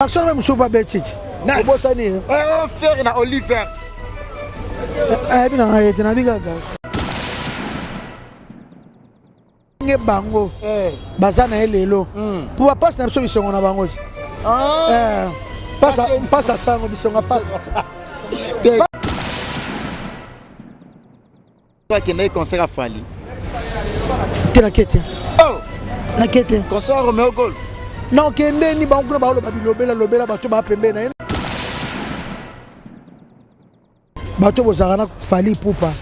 Action na mosusu babeti ti obosani eh, oh, Ferre na Oliver ayebi na ngai ete nabi kaka ndenge bango eh. baza na ye lelo mpo bapasi na biso bisongo na bango ti ah. eh, mpasi asango bisongo apasi. Akendaki concert ya Fally. Te, nake te. Oh! Nake te. Concert ya Romeo Golf. Na okendeni bango kuna baoloba bilobela lobela bato ba pembeni na ye. Bato bozalaka na Fally Ipupa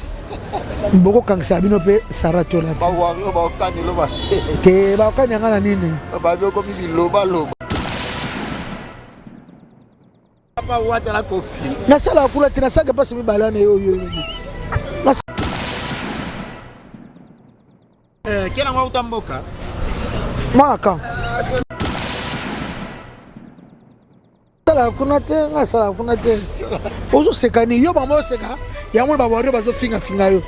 bokokangisa bino mpe Sara Tola te. Bawario baokani loba. Te, bakokani yanga na nini? Babi okomi biloba loba. Papa Wata na Koffi. Nasalaka kuna te, nasalaka mpasi mibale wana yo yo. Eh, kela ngo uta mboka. Mwana kan. Nasalaka kuna te, nga nasalaka kuna te. Ozoseka nini? Yo bango oseka, yango ba wario bazofinga finga yo.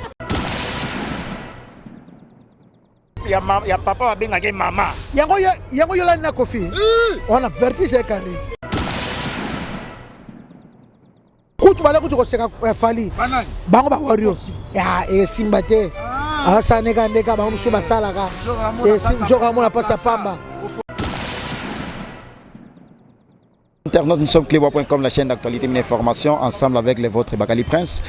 Ya, ma, ya papa babengaki ye mama. Yango yango yolani na Koffi. Wana vertige ekani. Kutu bale kutu koseka eh, Fally. Banani? Bango ba wario. Ya esimba te. Asala ndeka ndeka bango mosusu basalaka. Nzoka amona mpasi ya pamba. Internautes, nous sommes clébois.com, la chaîne d'actualité et d'information, ensemble avec les vôtres Bakali Prince.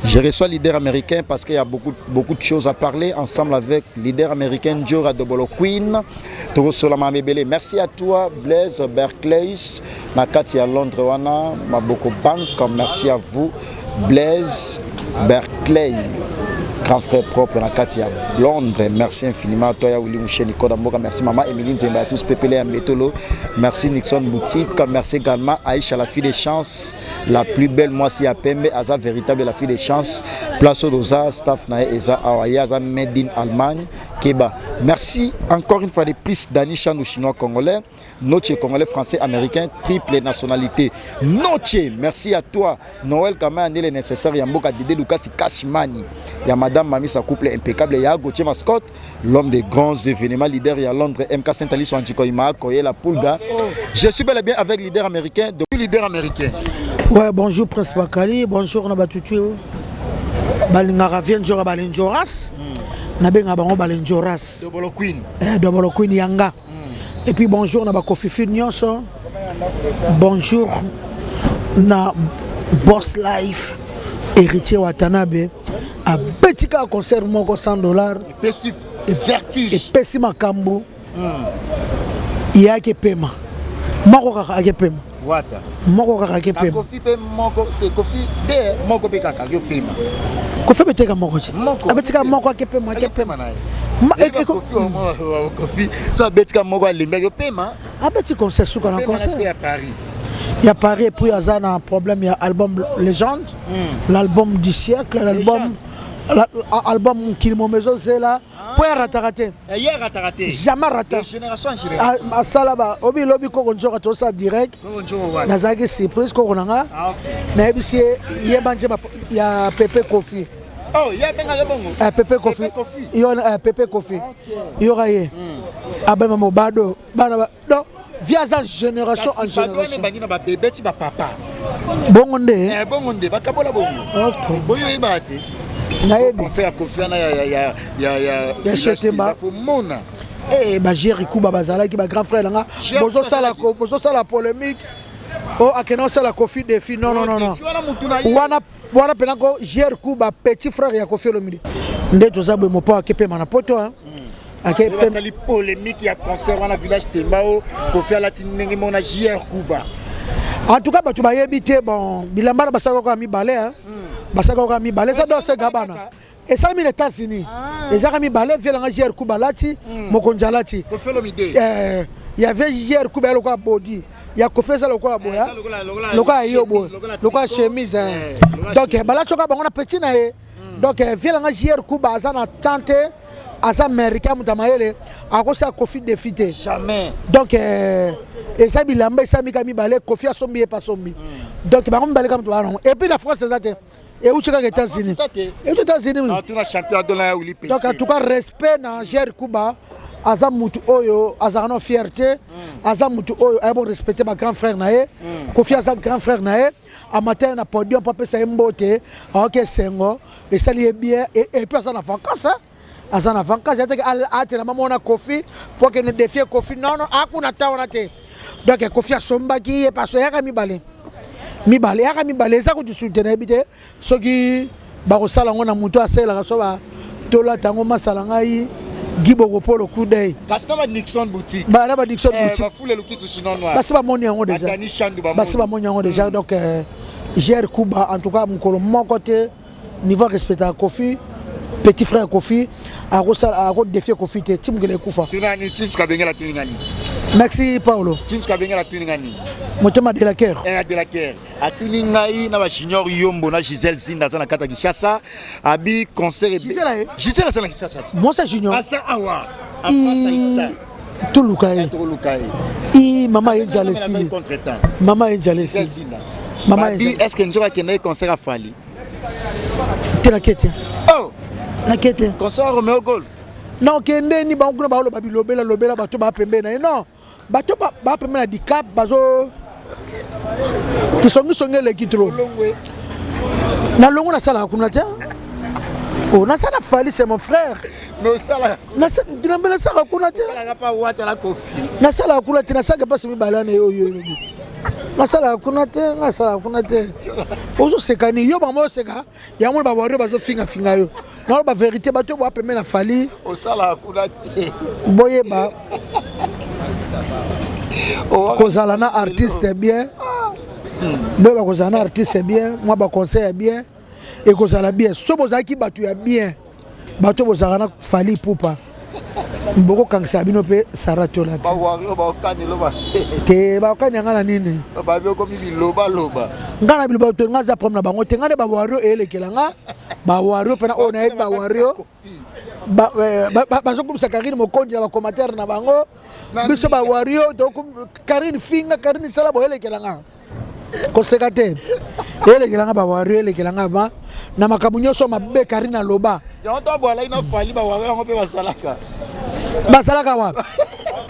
Je reçois leader américain parce qu'il y a beaucoup, beaucoup de choses à parler ensemble avec leader américain Djora Dobolo Queen, Toro Solama Mebele. Merci à toi, Blaise Berkeley, Nakati à Londres, wana, Maboko Bank. Merci à vous, Blaise Berkeley. Grand frère propre Nakati à Londres. Merci infiniment à toi, Willy Mouché, Nicolas Mboka. Merci maman Emeline Zemba, à tous Pépélé Ambetolo. Merci Nixon Boutique. Merci également Aïcha, la fille des chances, la plus belle moi si à Pembe, Aza véritable la fille des chances. Place Odoza, staff na Eza Awaya, Aza made in Allemagne. Keba. Merci encore une fois de plus Dani Chanou, chinois congolais, Noche congolais, français, américain, triple nationalité. Noche, merci à toi. Noël Kama le nécessaire, Yamboka Dédé Lucas Kashmani. Ya madame Mamisa, couple impeccable. Ya Gauthier Mascotte, l'homme des grands événements, leader ya Londres, MK Saint-Alice, Anjikoima, Koye la Pulga. Je suis bel et bien avec leader américain, de leader américain. Ouais, bonjour Prince Bakali, bonjour na batutu. Balingaka vie nzora balinjoras. Nabenga bango balinjoras. Dobolo Queen. Eh, Dobolo Queen yanga. Et puis bonjour na bakofifi nyonso. Bonjour na Boss Life Héritier Watanabe abeti kaka concert moko 100 $. Epesi vertige. Epesi makambo. Ye ake pema moko kaka ake pema. Wata. Moko kaka ake pema. Kofi mpe moko te, Kofi de moko mpe kaka yo pema. Kofi abeteka moko ti. Moko. Abetika moko ake pema ake pema na ye. Kofi Kofi so abetika moko alembi ake pema. Abeti concert suka na concert ya Paris. Ya Paris et puis aza na problème ya album légende, l'album du siècle, l'album album mokili momezo zela po arataka te. Ye arataka te. Jamais rata. Génération en génération. Asala ba obi lobi koko nzoka tosala direct. Koko nzoka wana. Nazalaki surprise koko na nga. Ah, ok. Nayebisi ye yeba nzemba ya Pepe Kofi. Oh, ye abengaka bongo. Eh, Pepe Kofi. Pepe Kofi. Yo eh, Pepe Kofi. Yoka ye. Abema mobado bana ba donc via za génération en Kasi bato wana génération. ebandi na babebe ti bapapa. Bongo nde. Eh, bongo nde bakabola bongo. Ok. Boyo oyebaka te. Nayebi. Concert ya Kofi wana ya ya ya ya ya Ya Chetemba. Fomona. Eh, ba Jerry Kuba bazalaki ba grand frère nanga Jerry bozosala Kuba bozosala polémique. Oh, akena osala Kofi défi. Non, non, non, non. Défi wana mutu na ye. Wana wana pena ko Jerry Kuba petit frère ya Kofi Olomide. Nde toza boye mopo ake pema na poto hein. Ake pema basali polémique ya concert wana village Temba o Kofi alati ndenge moko na JR Kuba. En tout cas bato bayebi te bon bilamba na basalaka kaka mibale hein. Basalaka kaka mibale eza Dolce Gabbana. Esalami na États-Unis. Ezaka mibale vie nanga JR Kuba alati, mokonzi alati. Kofi Olomide. Eh, ya vie JR Kuba ya lokola body ya Kofi eza lokola boya eza lokola lokola yo boye lokola lokola tricot. chemise hein. Eh, lokola Donc chemise. balati oka bango na petit na ye. Donc vie nanga JR Kuba aza na tante aza américain moto ya mayele akosala Kofi défi te. Jamais. Donc eza bilamba esamika mibale Kofi asombi ye pa asombi. Donc bango mibale kaka moto baa nango et puis na France eza te euti kaka États-Unis. eza te. Euti États-Unis. Ah, tuna champion adona ya Willy Donc en PC. tout cas respect na Jerry Kuba. Aza mutu oyo azalaka na fierté, aza mutu oyo ayeba respecter ba grand frère na ye. Kofi aza grand frère na ye. Amata ye na podium mpo apesa ye mbote, aoki esengo, esali ye bien. Et puis aza na vacance, aza na vacance ateke atelama mona Kofi mpo akende défier Kofi. Non, non, akuna ta wana te. Donc Kofi asombaki ye parce eyaka mibale mibale, eyaka mibale, eza kutu su te. Nayebi te soki bakosala yango na moto asalelaka so tolata yango. Masala ngai Giboko Polo Kudey. Kasi na ba Nixon boutique. Bana ba Nixon boutique. Bafule lukitu sinon noir. Basi bamoni yango déjà. Badani Shandu bamoni. Basi bamoni yango déjà. Donc GR Kuba, en tout cas mokolo moko te, niveau respectaka Kofi, petit frère Kofi, akosala, akodéfier Kofi te ti mokolo ekufa. Tunani Chips Kabengela, tuni ngani. Merci Paolo. Chips Kabengela, tuni ngani. Motema de la guerre. Eh, de la guerre atuni ngai na bajunior Yombo na Gisèle Zinda, aza na kati ya Kinshasa, abi concert. Gisèle aye? Gisèle aza na Kinshasa ti. Mwasa Junior. Aza awa afasa ista. Toluka ye. Toluka ye. I mama ye nzala esili. Contretemps. Mama ye nzala Gisèle esili. Zinda. Mama ye. Babi, est ce que nzoka akendaki concert afali? Te, nake te. Oh. Nake te. Concert ya Romeo Golf. Na okende bango kuna, baoloba bilobela lobela, bato bapembeni na ye. Non, bato bapembeni na Dicap bazo kisongisongi eleki trop. Olongwe. Na longo, nasalaka kuna te. Oh, nasala Fali, c'est mon frère. Mais osala. Nambe nasalaka kuna te. Osalaka pa Watala Kofi. Nasalaka kuna te. Nasalaka mpasi mibale wana oyo elobi. Nasalaka kuna te, nga nasalaka kuna te. Ozoseka nini yo? Bango oseka yango na bawario bazofingafinga yo. Naloba vérité, bato oyo bapembe na Fali. Osalaka kuna te. Boyeba kozala na artiste bien, boyeba kozala na artiste bien, mwa baconseil ya bien ekozala bien. So bozalaki bato ya bien, bato bozalaka na Fali Pupa, bokokangisa bino mpe Sara Tola te. Bawario baokanelo ba. Te, bakokani yanga na nini? Babi okomi bilobaloba. Nga na biloba te, nga aza problème na bango te. Nga nde bawario eyelekela nga, bawario mpena oyo nayebi, bawario bazokumisa Karine Mokonzi na bacommentaire na bango. Biso bawario, Karine finga, Karine sala boyelekela nga koseka te, eyelekela nga bawario, eyelekela nga ba na makambo nyonso mabe Karine aloba. Yango to bwalaki na Fali, bawario yango mpe basalaka. Bazalaka wapi?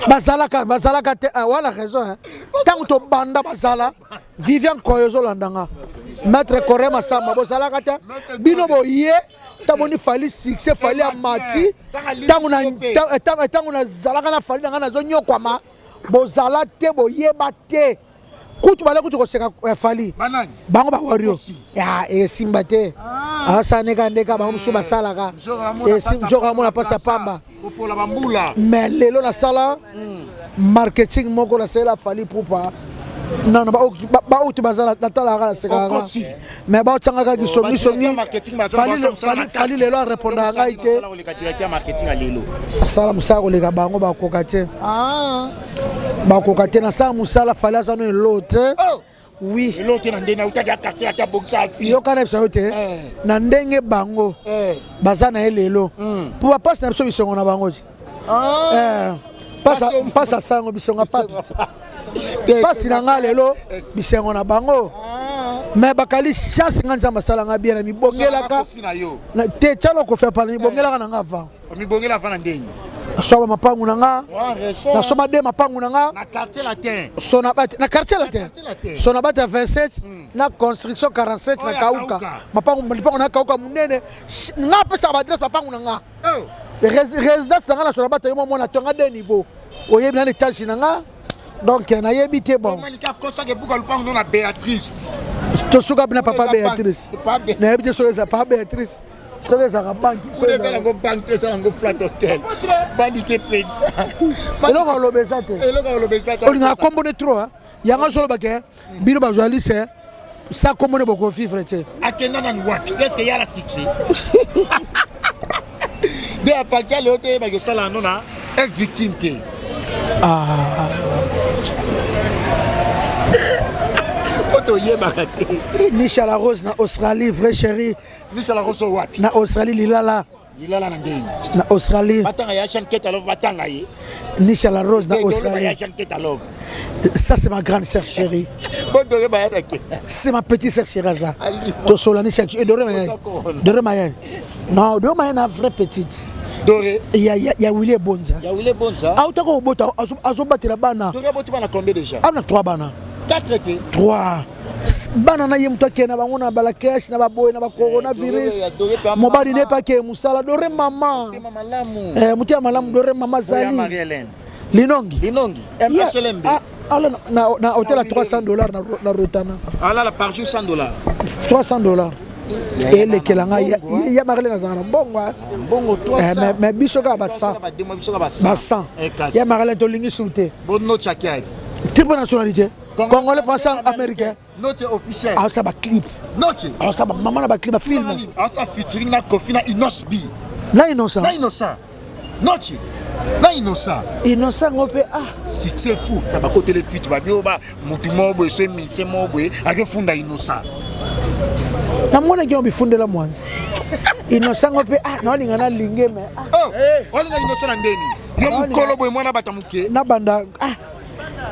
Bazalaka, bazalaka te. Ah, wana raison. Ntango tobanda bazala. Vivian Koyo, ozolanda nga, maître Coré Masamba, bozalaka te. Bino boye ntango Fali succès, Fali amati, ntango nazalaka na Fali na ngai nazonyokwama, bozala te, boyeba te. Kutu bala kutu koseka Fali. Bango bawario esimba te, asala ndeka bango mosusu basalaka nzoka amona mpasi ya pamba. Mais lelo nasala marketing moko, nasalela Fali Pupa nano bauti baza natalaka, nasekaka, mais baotiangaka kisongisongi. Fali lelo arépondaka ngai te. Asala mosala koleka bango, bakoka te, bakoka te. Nasala mosala, Fali aza no elo te. Oui. Yoka na biso yo te na ndenge bango baza na ye lelo mpo bapasi na biso bisongo na bango ti mpasi asango bisongo papi mpasi na nga lelo bisengo na bango. Mais bakali chance nga Nzambe asalanga bien na mibongelaka te. Tiano Kofi apana mibongelaka na nga avant. Mibongela avant na ndenge? Nasomba mapangu na nga, nasomba de mapangu na nga na Quartier Latin. Na Quartier Latin, Sonabata 27 na Construction 47 na Kauka. Mapangu, lipango na Kauka monene. Nga apesaka baadresse mapangu na nga, résidence na nga na Sonabata. Yo mwana tonga deux niveau, oyebi nani étage na nga. Donc nayebi te, bon. Tosuka na papa Béatrice. Nayebi te soki eza papa Béatrice, soki ezalaka banki. Eza yango banque te, eza yango flat hotel, bandike mpenza. Eloko oloba eza te. Eloko oloba eza te. Olingaka kombo ne trop. Yango azoloba ke bino bajournaliste sa kombo ne bokovivre te. Akenda nanu wapi? Est ce que yala succès de à partir lelo toyebaki osala yango na un victime te? Ah. Po toyebaka te. Nisha la Rose na Australie, vrai chéri. Nisha la Rose wapi? Na Australie, lilala. Lilala na ndenge? Na Australie. Batanga ya Jean Keta Love, batanga ye. Nisha la Rose na Australie. Ya Jean Keta Love. Ça, c'est ma grande sœur chérie. Bodore bayaka. C'est ma petite sœur chérie aza. Tosola Nisha et Doré Mayenne. Doré Mayenne. Non, Doré Mayenne, vraie petite. Doré. Ya, ya, ya Willy Bonza. Ya Willy Bonza. Autaka kobota azobatela bana. Doré aboti bana combien déjà? Ana 3 bana. 4 te. 3 bana na ye moto akende na bango na balakeshe na baboye na bacoronavirus eh, mobali ne mpe akeye mosala dore mama motema malamu dore mama zali linongi linongi mhlmb ah, ala na, na hotel ya 300 dollars na, na rotana alala par jour 100 dollars. 300 dollars elekela ngai ya marile nazala na mbongo. Mbongo. Eh, mais biso kaka ba 100 ba 100 ya marile tolingi su te. Triple nationalité, congolais, français, américain. Note officiel. Aosala baclip. Note. Aosala bamama na baclip, bafilm. Aosala featuring na Kofi na Innoss'B. Na Innocent. Na Innocent, Note na Innocent. Innocent ngo mpe, ah. Succès fou ta bakotele feat babi oyo ba motu moko boye so emise moko boye akefunda Innocent. Namonaki yango bifundela mwanzi Innocent ngo mpe, ah, naolinga nalinge me, ah. Oh, olinga Innocent na ndeni yo mokolo boye mwana bata moke. Nabanda, ah,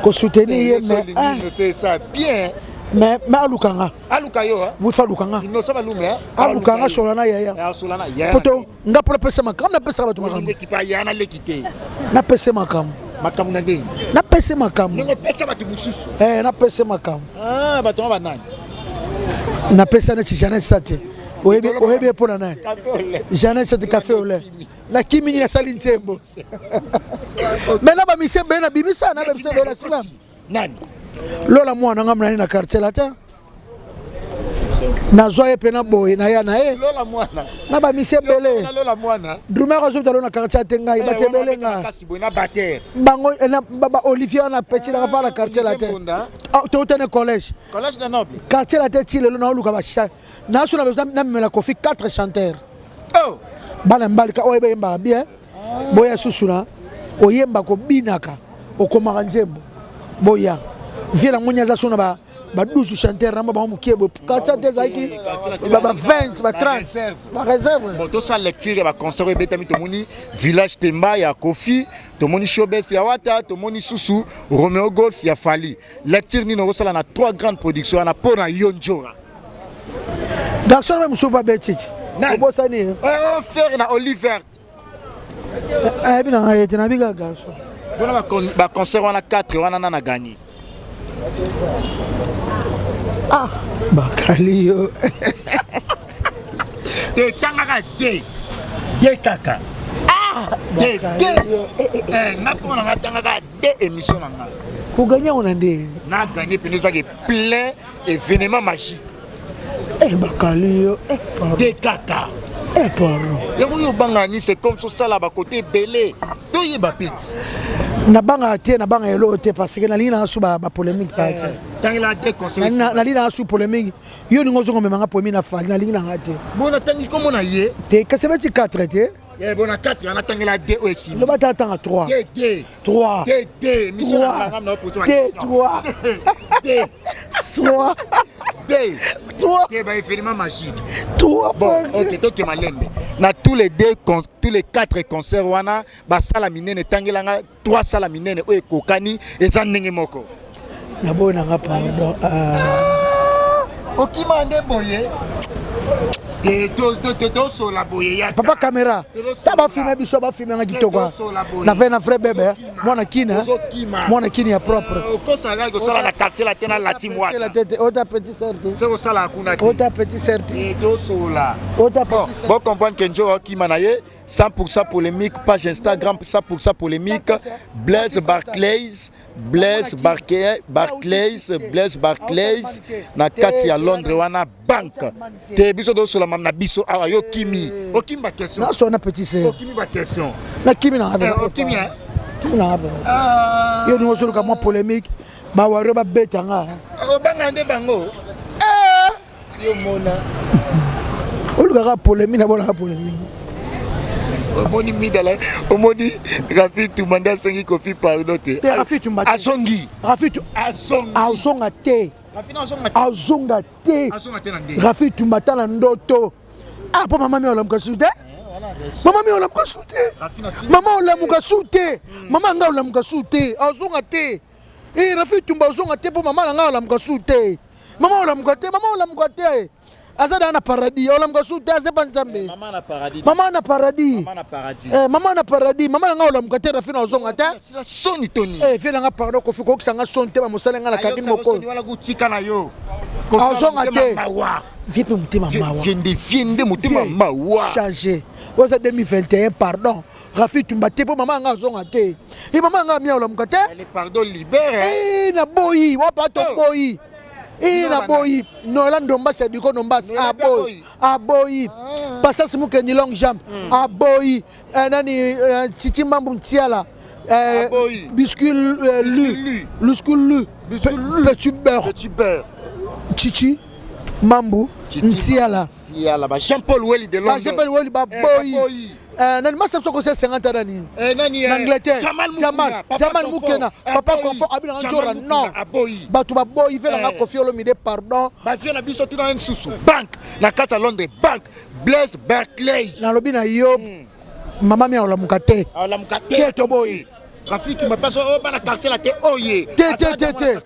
kosoutenir ye mais, ah. Innocent esa bien. Mais alukanga. Aluka yo. Wifa alukanga. Innocent balume. Alukanga sola na yaya. Asola na yaya. Poto nga mpo napesa makambo, napesaka bato makambo. Ekipa ya naleki te. Napesa makambo. Makambo na ndeni? Napesa makambo. Ndenge opesa bato mosusu. Eh, napesa makambo. Ah, bato wana banani? Napesa neti Janet Sate. Oyebi, oyebi ye mpo na nani? Janet Sate, café au lait. Nakimi nini, asali nzembo me na bamise ebele na bimisa na bamise ebele na sila. Nani? Lola mwana nga nani na quartier latin, nazwa ye mpena boye na ya na ye. Lola mwana. Na bamise ebele. Lola mwana. Drumer azobita lo na quartier ate ngai bato ebele nga. Kasi boye na bater. Bango ba Olivier wana petit nanga fa na quartier latin, toutene collège. Collège de noble. Quartier latin ti lelo naoluka bacha naso na besoin namemela Kofi 4 chanteurs. Oh. Bana mibali oyo bayembaka bien, boya susu na oyemba kobinaka okomaka nzembo, boya vie na ngoni aza so na ba 12 chanteur na bango mokie boye. Quartier te ezalaki ba 20, ba 30, ba réserve. Bon, tosala lecture ya baconcert oyo ebetami. Tomoni Village Temba ya Kofi, tomoni Showbuzz ya Wata, tomoni susu Romeo Golf ya Fally. Lecture nini okosala na trois grandes productions wana mpo na yo, Njora? Garçon na mosusu babetiti obosani. Ferre na Oliver. Ayebi na ngai ete nayebi kaka garçon. Mpona baconcert wana 4 wana na gagné. Ah, bakali yo. Te, tangaka te de kaka te te. Nga mpo na nga tangaka de émission na nga. Kogagner yango na ndenge? Na gagné pene ezaki plein événement magique. Eh, bakali yo. De kaka. Eh, pardon. Yango oyo obangaka nini? C'est comme sosala bakote ebele, toyeba peti. Nabangaka te, nabanga eloko te parce que nalingi nanga su bapolémique pa te. Tangela te conseil. Nalingi nanga su polémique. Yo ningo ozongo memanga polémique na Fally, nalingi nanga te. Bon, natangi kombo na ye. Te, kasi beti 4 te. Bon, na 4 wana tangela de oyo esimi. Loba ta tanga 3. Te te. 3. Te te, mission na nga na poto. Te, 3. Te. 3. Te. 3. Te, ba événement magique. 3. Bon, ok, tokema lembe na tous les deux, tous les quatre concerts wana basala minene. Etangelanga trois sala minene oyo ekokani, eza ndenge moko. Naboyi nanga, pardon. Okima nde boye te, tosola boye ya. Papa caméra ta bafilme biso, bafilme nga kitoko na vrai, na vrai bebe, mwana kini, mwana kini ya propre. Okosala kosala na quartier la te na lati mwata. Ota petit sœur te. Se kosala kuna te. Ota petit sœur te. Tosola. Ota. Bon, bon, comprendre que njo okima na ye 100% polémique, page Instagram 100% polémique. Blaise Barclays, Blaise Barclays, Barclays, Blaise Barclays na kati ya Londres wana banque te. Biso tosola mam na biso awa, yo kimi okimi ba question. Naso na petit sœur. Okimi ba question. Nakimi na. Okimi. Kimi na yo ningo ozoluka mwa polémique, bawario babetanga. Obanga nde bango yo mona. Olukaka polémique, nabonaka polémique. Omoni midala, omoni Rafi Tumba nde asongi Kofi pardon te. Te, Rafi Tumba te. Azongi. Rafi Azongi. Azonga te. Rafi na azonga te. Azonga te. Azonga te na ndenge? Rafi Tumba, tala ndoto. Ah, mpo mama mi olamuka su te, mama mi olamuka su te. Mama olamuka su te, mama nga olamuka su te, azonga te. E Rafi Tumba azonga te mpo mama na nga olamuka su te, mama olamuka te, mama olamuka te. Aza daa na paradis, olamuka su te, aza pa Nzambe. Mama na paradis. Mama na paradis. Mama na paradis. Eh, mama na paradis, mama na nga olamuka te, Rafi na ozonga te. Sila soni toni. Eh, vie na nga pardon, Kofi kokisa nga soni te, bamosala nga na Karine Mokolo. Wana kutika na yo. Azonga te. Mawa. Vie mpe motema mawa. Viende viende motema mawa. Changer. Oza 2021 pardon. Rafi tumba te po mama nga azonga te. E mama nga mia olamuka te. Le pardon libère. Eh, na boyi, wapa to boyi. Eh, na boyi. Noela Ndombasi ya Diko Ndombasi aboyi. Aboyi. Passas Mukendi longue jambe. Aboyi. Eh, nani eh, Titi Mambu Ntiala. Eh, Aboyi. Biscuit euh, Biscuit lu. lu. Biscuit lu. Biscuit lu. Petit beurre. Petit beurre. Titi Mambu Ntiala. Ntiala ba Jean-Paul Weli de Londres. Ba Jean-Paul Weli ba Eh, boyi. baboyi. Eh, nani masa soko se 50 nani? Eh, nani Na Angleterre. Jamal Jamal, Mukuna, Papa Jamal Confort. Mukena, Papa Aboyi. Confort abina Jamal njora Mukuna, non. aboyi. Bato baboyi vela nga Eh. Koffi Olomide pardon. Bavie na biso tuna nsusu bank na kati ya Londres bank Blaise Barclays. Nalobi na yo mama mi olamuka te. Alamuka te. Te toboyi. Rafiki mapasa oyo bana quartier la te oye. Te te te te.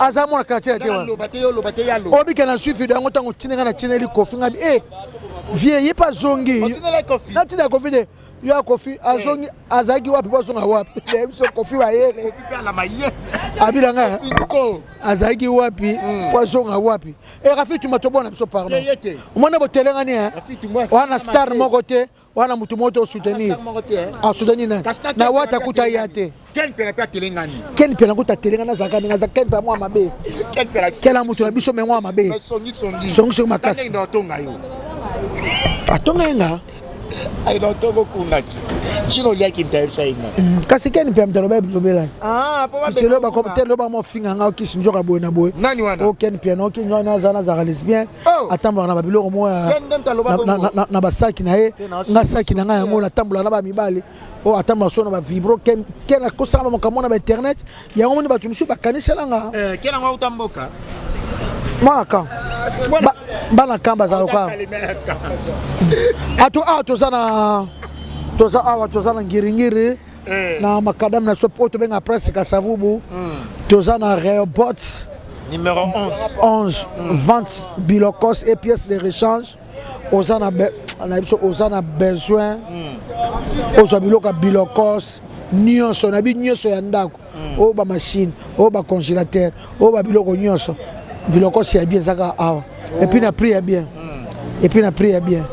Aza mwana quartier la te wana. Loba te yo loba te ya loba. Obike na suivi yango ntango otindi nga na tineli Koffi nga bi eh vie ye pa azongi. Otinela Koffi. Natinda Koffi te. Yo ya Koffi azongi azalaki wapi po azonga wapi? Biso Koffi bayele. Koffi pe alama ye. Abila nga Nko. azalaki wapi po azonga wapi? E Rafi Tumba tobona biso pardon. Ye ye te. Omona botelengani hein. Rafi Tumba Wana star te. moko te, wana mutu moko te osoutenir. Star moko te, hein. Asoutenir nani? Kasi na Na Ken wata Mpe kuta atelengani. ya te. Ken Mpe mpe atelengani. Ken mpe nakuta atelengani azalaka ndenge aza Ken mpe mwa mabe. Ken Mpe Ken mutu na biso me mwa mabe. songi songi. Songi songi makasi. Ndenge ndo atonga yo. Atonga ye nga. Ayi ndo atonga kuna. Chino oliaki mtayebisa ye nga. Kasi Ken mpe mtalo ba bilobela. Ah, po ba Selo ba commentaire lo ba mo finga nga okisi njoka boye na boye. Nani wana? O Ken mpe na oki njoka na za na za lesbien. Oh. Atambolaka na babiloko moko ya Ken nde mtalo ba na- na- bongo. na- na basaki na ye Te na nga saki na ngai yango natambolaka na bamibali oyo atambola so na bavibro ken ken akosaka makambo na bainternet yango moni bato mosusu bakaniselanga Eh, Ken yango auta mboka. mwana kan Mwana- bana kan bazala Auta loka Kalemera kan. ato awa toza na toza awa toza na ngiringiri Eh. na makadame na so oyo tobenga prince Kasavubu toza na Rehoboth Numéro 11. 11 vente bilokos et pièces de rechange oza na be- na biso oza na besoin ozwa biloko ya bilokos nyonso na bi nyonso ya ndako oyo bamachine oyo bacongélateur oyo babiloko nyonso bilokos ya bien ezaka awa et puis na prix ya bien et puis na prix ya bien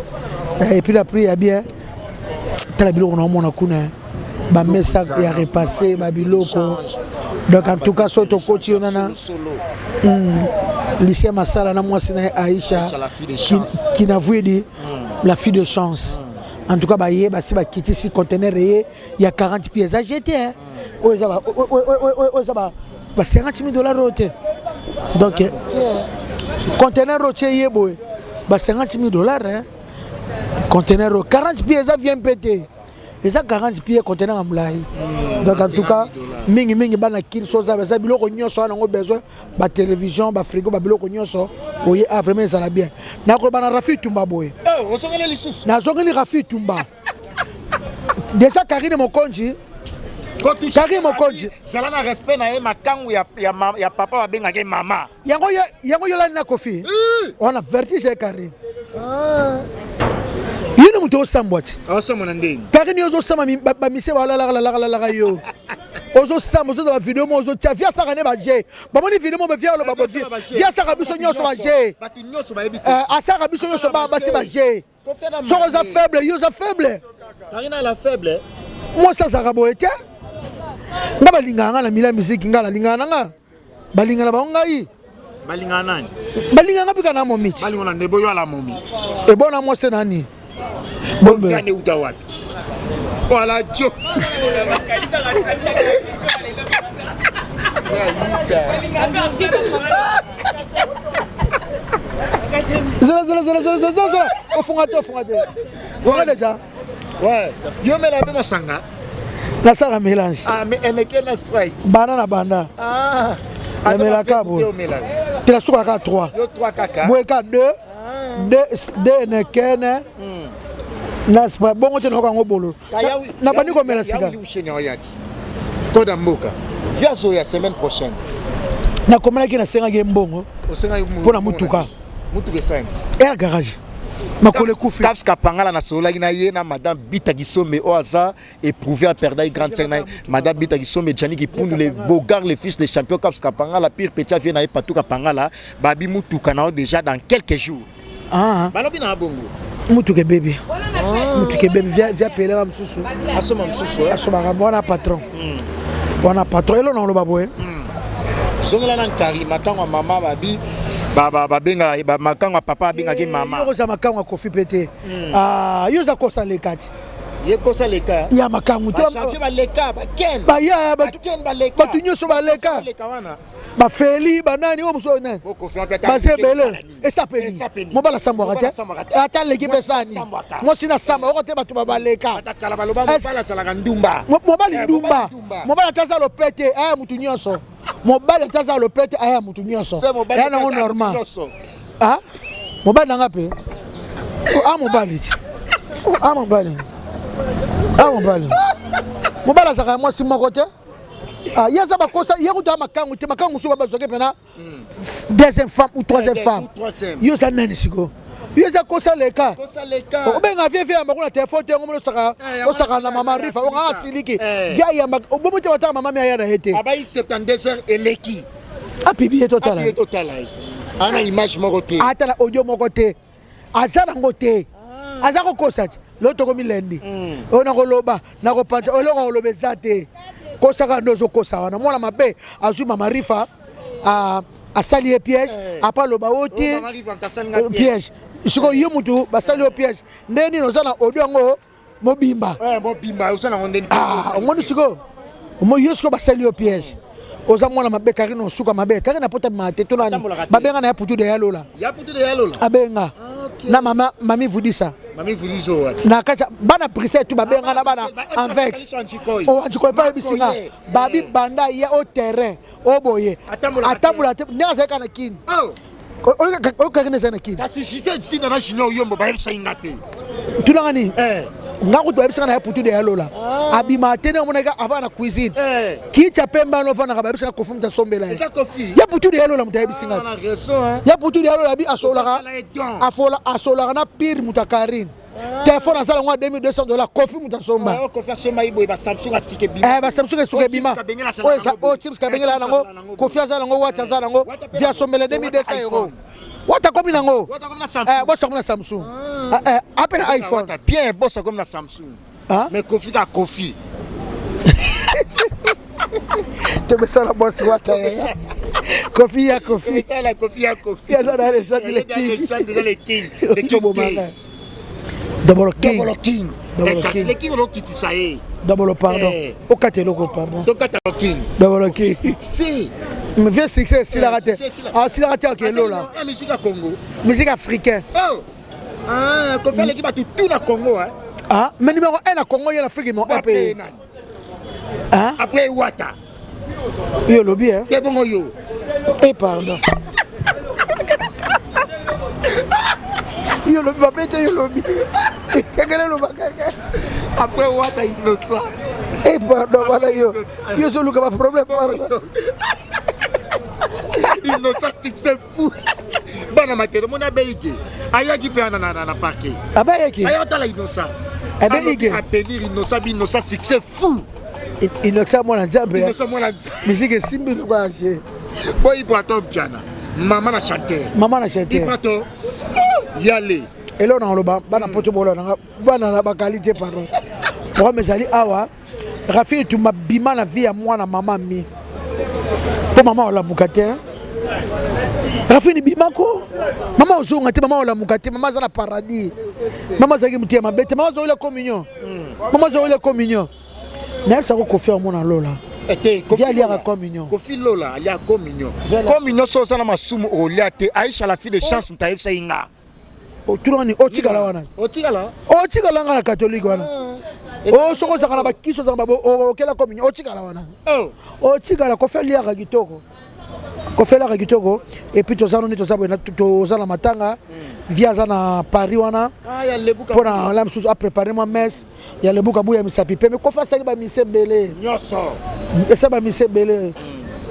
Eh, et puis na prix ya bien tala biloko na omona kuna eh. Bamesa ya repassé babiloko donc en tout cas so tokoti yo nana Solo. Lucien Masala na mwasi na ye Aisha Aisha, la fille de Ki- chance. Kinavwidi la fille de chance en tout cas baye basi bakitisi conteneur ye ya 40 pieds eza gt hein. Oyo eza ba- oyo- oyo- oyo- oyo- oyo eza ba ba 50 000 dollars oyo te donc eh, conteneur oyo tie ye boye ba 50 000 dollars hein. Conteneur oyo 40 pieds eza vient mpe te eza 40 pieds conteneur ya molai donc en tout cas mingimingi bana kili so oza eza biloko nyonso wana yango besoin batélévision bafrigo babiloko nyonso oye a vraiment ezala bien nakoloba na Rafi Tumba boye. Oh, osongeli lisusu. Nazongeli Rafi Tumba déjà Karine Mokonzi. Kotusha Karine Mokonzi. Zala na respect na ye makangu ya, ya, ma, ya papa babengaka ye mama. Yango yango yolani na Kofi wana vertige ye Karine ye ni moto osambwa ti. Osomona ndenge. Karine yo ozosamba bamise balalakalalalaka yo ozosamba ozoza bavideo mo ozotia vi asaka ne baje bamoni video mo bavia oloba bovi vi asaka biso nyonso baje. Bato nyonso bayebi. Eh, asaka biso nyonso basi baje soki oza faible yo oza faible. Karine ala faible. Mwasi azalaka boye te nga balingaka nga na mila musique nga nalingaka na nga balingana na bango ngai. Balingaka nani? Balingaka nga mpika na momiti. Balingo na ndebo yo ala momi. Ebona mwasi te nani. Bofiane uta wapi? Wala jo. Zela zela zela zela zela zela ofunga te ofunga te funga déjà. Ouais. Yo mela mpe masanga. Nasaka mélange. Ah, mais emeke na Sprite. Banda na banda. Ah. Namelaka boye te nasukaka 3. Yo 3 kaka. Boye ka 2 2 nekene na Sprite bongo te nayoka yango bololo na bandi komela sika. Koda mboka. Viazo ya semaine prochaine. Nakomelaki nasengaki ye mbongo Osengaki mpo na mutuka. Mutuka esani. Air garage. Makolo ekufi. Caps Kapangala nasololaki na ye na madame Bita Kisombe oyo aza éprouvé à perdre grande sœur na ye madame Bita Kisombe Gianni Kipundu le Bogard le fils de champion Caps Kapangala pire petit avie na ye Patou Kapangala babi mutuka na yo déjà dans quelques jours. Ah. Balobi na bongo. Mutuka ebebi. Mutuka ebebi via via pelera mosusu. Asoma mosusu. Eh? Asomaka wana patron. Wana patron elo na oloba boye. Zongela na nkari makango ya mama babi babenga makango ya papa abengaki mama. Yo oza makango ya Kofi pe te. Ah, yo oza kosa leka ti. Ye kosa leka. Ya makango te. Ba baleka ba ken. Ba ya ba ken baleka. Bato nyonso baleka. Baleka wana. Bafeli banani oyo mosusu nani baza ebele esapeli mobali asambwaka te ata aleki mpe sani mwasi na samba oko te bato babaleka mobali ndumba mobali ata aza lopete aya motu nyonso mobali ata aza lopete aya motu nyonso eya nango normal mobali nanga mpe a mobali ti a mobali a mobali mobali azalaka ya mwasi moko te. Ah, ye aza bakosa ye kutu ya makangu te makangu mosusu bazwaki mpena deuxième femme ou troisième femme yo oza nani sikoyo yo eza kosa leka obenga vie vie yamba kuna telefone te yango moni osaka na mama rifa okanga asiliki vie ayamba obomi te bataka mama mi aya na ye te apibi ye totala ana image moko te ata na audio moko te aza nango te aza kokosa ti lelo tokomi lendi oyo nakoloba nakopanza eloko akoloba eza te kosaka nde ozokosa wana mwana mabe azwi mama rifa asali ye piège apa aloba o te piège sikoyo ye mutu basali yo piège nde nini oza na audio yango mobimba mobimba oza nango ndeni omoni sikoyo yo sikoyo basali yo piège oza mwana mabe Karine osuka mabe Karine apota bima te to nani babenga na ya putu de ya lola ya putu de ya lola abenga na mama mami vudisa mami vudisa wapi na kati bana Bruxelles tu babenga na bana Anvex o Anjikoy pa yebisinga babi banda ya au terrain o boye atambola te ndenge azalaki na Kin oyo Karine ezali na Kin kasi Gisèle Sinda na Junior Yombo bayebisa nga te tunanga nini nga kutu bayebisaka na ya putu de ya lola abima te ndenge omonaki avant na cuisine kiti ya pembe wana ofandaka bayebisaka Kofi moto asombela ye ya putu de ya lola moto ayebisi nga te ya putu de ya lola abi asololaka asololaka na pire moto ya Karine telefone asala yango ya 2200 dollars Kofi moto asomba baSamsung esuka ebima oyo Chips kabengela nango Kofi aza nango wata aza nango vi asombela 2200 euro wata komi nango bosa komi na Samsung ape na iPhone bien bosa komi na Samsung mais Kofi ka Kofi tobesala bosi wata Kofi ya Kofi Kofi ya Kofi aza na alexandre le king le king le king Double king Double king le king olokitisa ye Double pardon okata eloko pardon tokata king Double king succès vieux succès esilaka te asilaka te akelola musique ya Congo musique africain oh Kofi aleki bato tout na Congo. Ah, mais numéro 1 na Congo ye na Afrique numéro 1 pe après Wata yo lobi te bongo yo eh pardon yo lobi babete yo lobi kekele loba kaka après Wata Innocent eh pardon wana yo yo ozoluka baproblème pardon Innocent succès fou bana matelo mona abeyi ayaki mpe wana na parquet abayaki aya otala Innocent abeyi abenir Innocent bi Innocent succès fou Innocent mwana Nzambe Innocent mwana Nzambe musique esimbi lokola je bo Ibrato Mpiana mama na chanteur mama na chanteur Ibrato yale eloko na koloba bana poto boloba nanga bana na bakali te pardon problème ezali awa Rafini Tumba bima na vie ya mwana mama mi mpo mama olamuka te Rafini bimako mama ozonga te mama olamuka te mama aza na paradis mama azalaki motu ya mabe te mama azokolia communion mama azokolia communion nayebisako Kofi amona lola Te aliaka communion Kofi Lola alia communion communion so oza na masumu olia te Aisha la fille de chance moto ayebisaki nga otunani otikala wana otikala otikala nga na catholique wana o soki ozalaka na bakisi ozalaka okela communion otikala wana otikala Kofi aliaka kitoko Kofi aliaka kitoko et puis toza noni toza boye toza na matanga vie aza na Paris wana mpona la mosusu aprépare mwa messe ya lebuka buya misapi pembe Kofi asali bamise ebele nyonso esali bamise ebele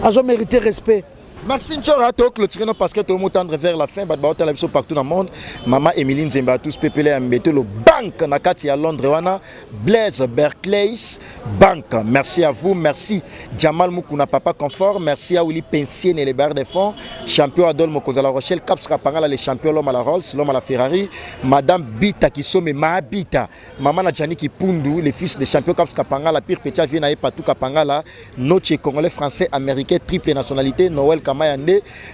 azomérite respect. Merci Nchora, to clôturer non parce que to motendre vers la fin, bato baotala biso partout dans le monde. Mama Emilie Nzemba tous pepele ya mbeto le banque na kati ya Londres wana Blaise Berclays Bank. Merci à vous, merci Jamal Mukuna Papa Confort, merci à Willy Pensier les barres des fonds, champion Adol Mokonza La Rochelle, Caps Rapangala les champions l'homme à la Rolls, l'homme à la Ferrari, Madame Bita Kisome Mabita, Maman na Gianni Kipundu, le fils de champion Caps Kapangala, Pire Petia Vina et Patou Kapangala, Noche congolais français américain triple nationalité, Noël Kamayande,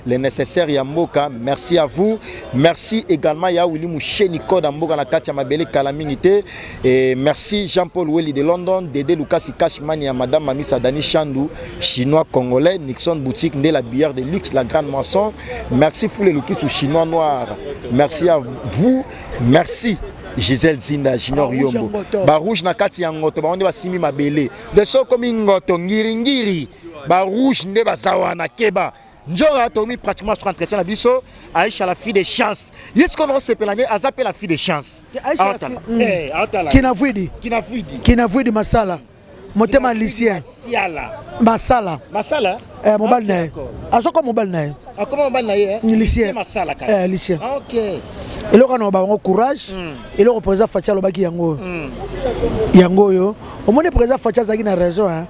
le nécessaire ya mboka. Merci à vous. Merci également ya Willy Moucheni Code mboka na kati ya mabele kala mingi te. Et merci Jean-Paul Welly de London, Dédé Lucas Cashman ya Madame Mamisa Dani Chandou, chinois congolais, Nixon Boutique, nde la bière de luxe, la grande moisson. Merci Foule Lukis ou chinois noir. Merci à vous. Merci Gisèle Zinda Junior Barouge Yombo. Ngoto. Barouge na kati ya ngoto bango nde basimbi mabele. De so komi ngoto ngiringiri. Barouge nde baza wana keba. Nzora tomi pratiquement sur entretien na biso Aïcha la fille de chance. Ye sikoyo naosepela nde aza mpe la fille de chance. Aïcha la Aotala. fille- Eh, aotala. Kinavwidi. Kinavwidi. Kinavwidi Masala. Motema Lucien. Siala. Masala. Masala. Eh, mobali na ye. d'accord. Azoko mobali na ye. Akoma mobali na ye. eh? Lucien. Masala kaka. Eh, Lucien. Ah, ok. Eloko wana bango courage. Eloko président Fatshi alobaki yango oyo. Yango oyo. Omoni président Fatshi azalaki na raison hein.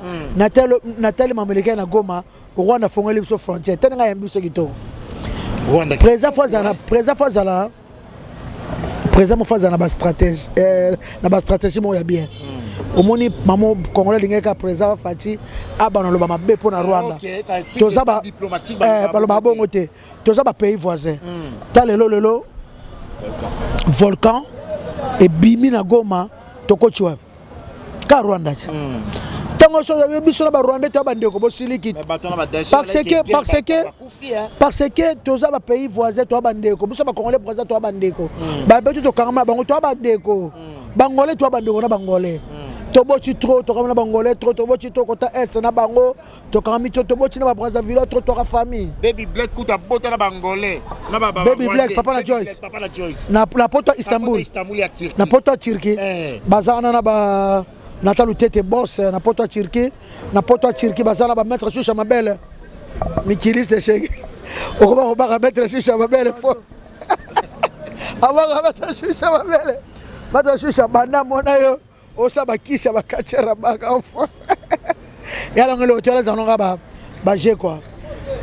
Natali mameleka na Goma, Rwanda afongoli biso frontière. Tene ngai yambi biso kitoko. Rwanda. Président faut azala, président faut azala. Président mo faut azala na ba stratège, na ba stratégie moko ya bien. Omoni mamo congolais alingaki kaka président Fatshi abana loba mabe mpo na Rwanda. Ok, na cycle Toza ba diplomatique, baloba bongo te. Toza ba pays voisin. Ta lelo lelo volcan ebimi na Goma tokoti wapi? Ka Rwanda ti. Ntango so biso na ba Rwandais to bandeko bosiliki. Mais bato na ba Parce que toza ba pays voisin to bandeko biso ba congolais voisin to bandeko. Ba betu tokangama na bango to bandeko. Bangolais to bandeko na bangolais. Toboti trop tokangama na bangolais trop toboti trop kota est na bango tokangami trop toboti na ba Brazzaville trop toka famille. Baby Black kuta bota na bangolais na ba ba Baby Rwandais. Black, papa na Baby Joyce. Black, papa na Joyce. Na poto ya Istanbul. Na poto Istanbul ya Turquie. Na poto ya Turquie. Eh. Baza wana na ba Natal Lutete boss na poto ya Turquie. Na poto ya Turquie baza na ba maître Choucha Mabele. Mikiliste shege. Okoma kobaka maître Choucha Mabele fo. Abaka maître Choucha Mabele. Maître Choucha banda mona yo osa bakisi ya bakatiera baka fo. Ya lango le hotel za ba ba G quoi.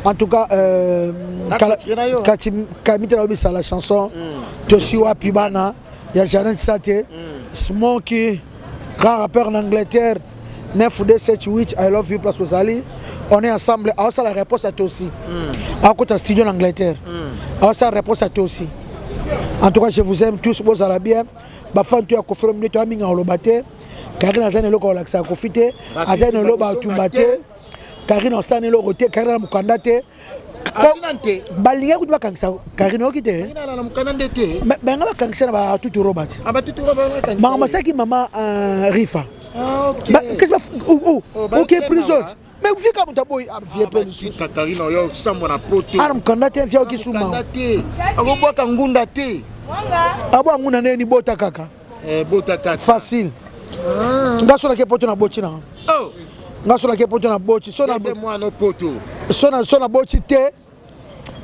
En tout cas Na clôture na yo. kati kamite na obisa la chanson Tosi wapi bana ya Janet Sate Smokey grand rappeur en Angleterre 9 2 7 8 I love you place ozali on est ensemble aosala réponse à Tosi akota studio en Angleterre aosala réponse à Tosi. En tout cas je vous aime tous bozala bien bafan to ya Koffi Olomide to aminga oloba te Karine aza na eloko kolakisa Koffi te aza na eloko atumba te Karine osala na eloko te Karine na mokanda te Asina nte. Balingi kutu bakangisa Karine oki te Ina na mukanda nde te. Benga bakangisa na batutu Robert Abatutu ba ba kanisa. Makambo asalaki mama Rifa. Ah ok. Qu'est-ce que Oh, ba ok yoki prison mawa. mais vika moto aboyi vie mpe lisusu Tika Karine oyo sambo na poto. ana mokanda te via oki suma Mukanda te. Akobwaka ngunda te. Abo anguna ndeni bota kaka. Eh bota kaka. Facile nga so nake poto na boti na Oh. nga so nake poto na boti so na Ese mwana poto. So na boti te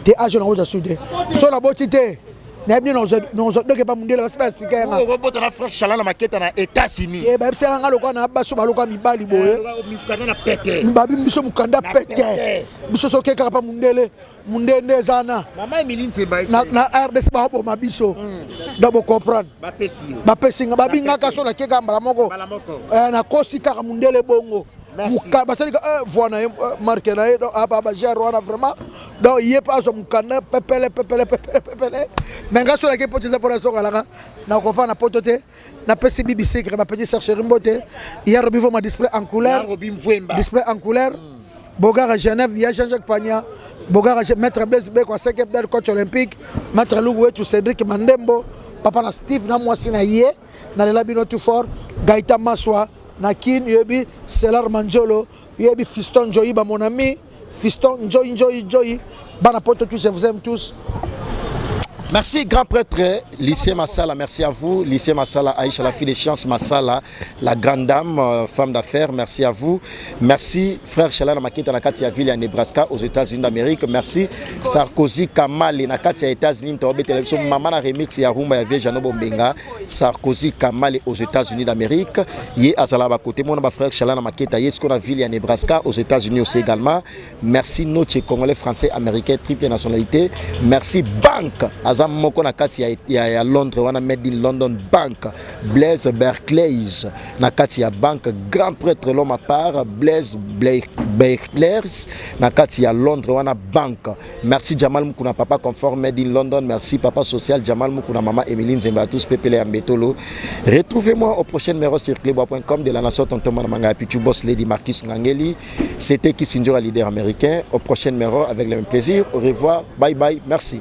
te age na kozwa su te so na boti te nayebi nde nozwa doke pa mundele basi basika yanga. Okobota na frère Chala na maketa na États-Unis. Eh, bayebisaka nga lokola na baso baloka mibali boye. Mukanda na pete. Babi biso mokanda Na pete. pete. Biso soki kaka pa mundele mundele nde eza na Mama Emilie Nzemba na RDC baoboma biso donc bocomprendre. Bapesi yo. Bapesi nga babingaka so nakeka mbala moko. Mbala moko. Eh, nakosi kaka mundele bongo. Merci. Basali ka voix na ye marque na ye donc aba ba gère wana vraiment donc ye pa azwa mokanda pepele pepele pepele pepele mais nga so nake poto eza mpona sokalanga nakofa na poto te napesi bibi secret ba petit sœur chérie mbote ya Robi Voma display en couleur. Ya Robi Mvwemba. Display en couleur. Bogara Genève, ya Jean-Jacques Pagna, Bogara Maître Blaise Beko, 5e del coach olympique, Maître Lougouetou Cédric Mandembo, papa na Steve na mwasi na ye, na lela bino tout fort, Gaïta Maswa, na Kin, yebi Selar Manjolo, yebi Fiston Njoyi ba mon ami, Fiston Njoyi Njoyi Njoyi, bana poto tous, je vous aime tous. Merci, grand prêtre Lycée Massala, merci à vous. Lycée Massala, Aïcha, la fille des chances Massala, la grande dame, femme d'affaires, merci à vous. Merci, frère Chalana Makita, na kati ya ville ya Nebraska, aux États-Unis d'Amérique. Merci, Sarkozy Kamali, na kati ya États-Unis, Mtobe Télévision, Maman na remix ya Rumba ya Vieux Jano Bombenga, Sarkozy Kamali aux États-Unis d'Amérique. Ye azala ba côté, mon frère Chalana Makita, ye na ville ya Nebraska, aux États-Unis aussi également. Merci, notre Congolais, Français, Américain, triple nationalité. Merci, Banque. Aza moko na kati ya Londres wana, made in London, Banque Blaise Berclays na kati ya banque, grand prêtre l'homme à part Blaise Berclays na kati ya Londres wana, banque. Merci Jamal Mukuna, papa confort, made in London. Merci papa social Jamal Mukuna, maman Emeline Zemba, tous pepele ya Mbetolo. Retrouvez-moi au prochain numéro sur cleboa.com de la nation, tonton Manamanga Pichu Boss Lady Marcus Ngangeli. C'était Kisindjora, leader américain. Au prochain numéro avec le même plaisir. Au revoir, bye bye, merci.